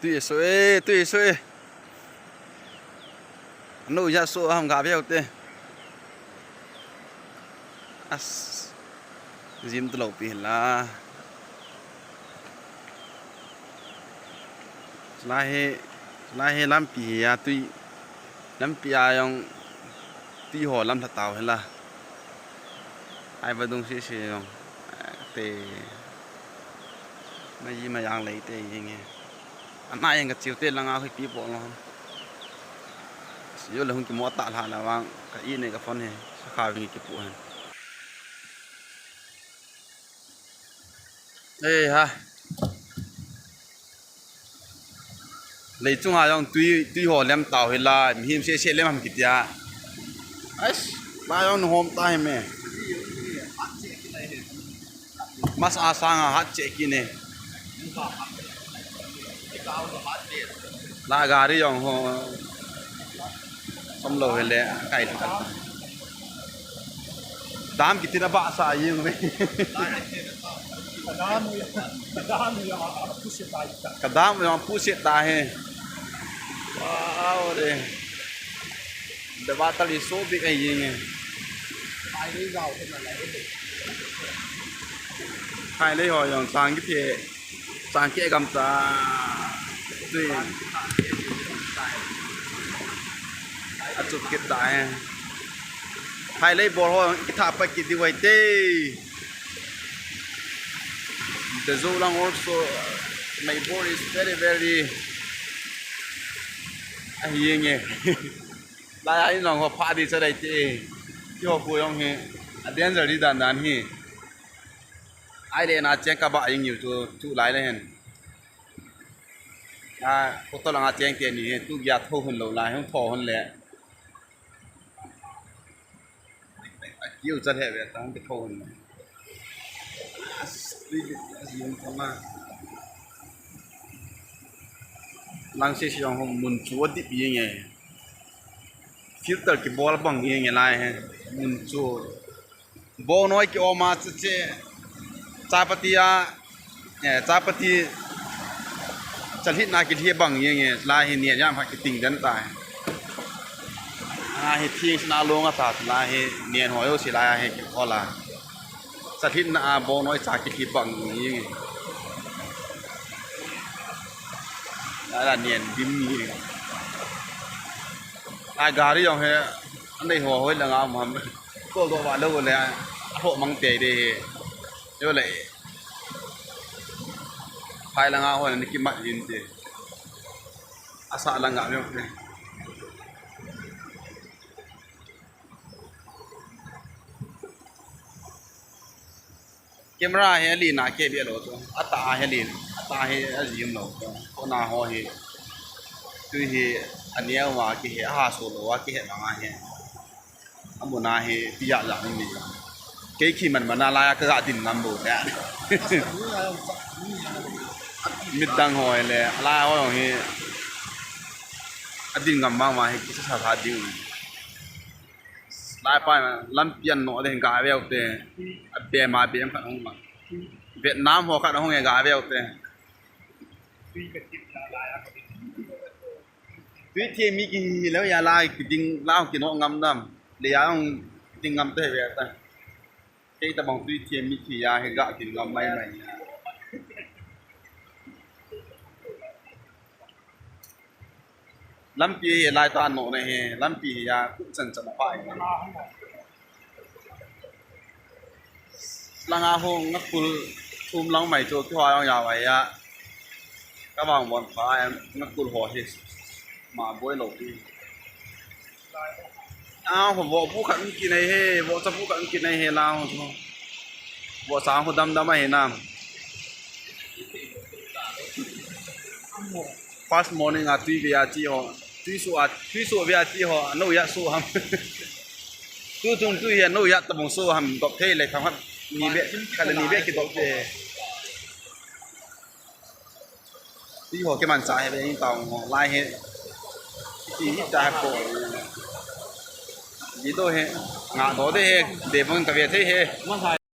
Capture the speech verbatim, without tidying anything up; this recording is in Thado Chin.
Tui so e, tui so e. Anu ya so ham ga veu te. As. Jim to lo pi la. Lai he, lai he lampi a tui, lampi a jong tui ho lam lha tau hi la. Ai vadung sese jong. Te. Maji mayang lei te jing e. Ana jeng ka chiu te langa hui pi po lo. Yo le hung ki mo ta la la wang ka i ne ka phone he. Sa kha wi ki pu han. Ei ha. Lei chunga jong tui, tui ho lem tau hi la, mihem sese lem ham kitia. Ais, la jong nu hom ta hi me. Mas a sanga hat che kine. La gari jong ho. Som lo hele, kai lu. Dam kiti na ba sa jing ve. Ka dam jong pu se ta he. Wow, re. The battle is so big ai jing e. Khai lei ho jong sang kiti. Sang ke gam ta tui. A chup kit ta he. Khai lei bor ho kitha pa kit di wai te. The Zolang also, my bor is very, very, a hieng e. Lai a in long ho pha di cha dai te. Ki ho ko jong he. A danger di dan dan he. Ai le na cheng ka ba jing u chu, chu lai le hen. A, ko to langa cheng te ni he, tu gya tho hun lo lai, hung tho hun le. A kiu cha he ve, tang te tho hun le. As, tu, as yung tama. Lang se se jong hung mun chu a dip jing e. Filter kibol bang jing e lai he. Mun chu. Bongnoi ki-om a che che. Chapati a, eh, chapati chalhitna kilhi bang jing e, lai hi nen jam kha kiting den ta. A hi thing sina long a ta, lai hi nen ho jouse lai a hi kikol a. Chalhitna a bongnoi cha kilhi bang jing e. Lai la nen dim jing e. A gari jong he, anei ho hoi langa um ham. Ko go va lo le, a ho mang te de he. Yo le. Phai langa ho ni kimat jin te. Asa langa me te. Camera hi ali na ke be lo to. Ata hi ali, ata hi a jim lo to. Ko na ho hi. Tu hi a neo wa ki he, a ha so lo wa ki he ma nga he. A mu na hi pi ya la ni. Ke khi man mana la ya ka ga din ngam bo ya. Mit dang ho le, la ho hi. A din ngam ma ma hi ki sa sa din. Lai pa lampi a no de ga veu te. A be ma be khat hung ma. Vietnam ho khat hung e ga veu te. Tui the mi ki hi lo ya lai ki ding la ki no ngam dam. Le ya hung ding ngam te ve ta. Kei ta bang tui the mi ki ya he ga ki ngam mai mai. Lampi hi lai ta no ne he, lampi hi ya ku chan chan pa hi. Langa ho ngakul thum lang mai chu ki ho ya ya. Ka bang bon pa ngakul ho hi. Ma boi lo pi. A ho vo bu khat ki nei he, vo cha bu khat ki nei he la ho. Vo sa ho dam dam a he nam. First morning a tui ve a ti ho. Tui su a, tui su ve a ti ho. No ya su ham. Tu tung tui ya no ya ta bong su ham. Dok thei le tham ham. Ni be, kala ni be ki dok thei. Tui ho ke man cha he ve in tao ngo. Lai he. Ti hi ta ko. Di do he. Nga do de he. De bong ka ve thei he.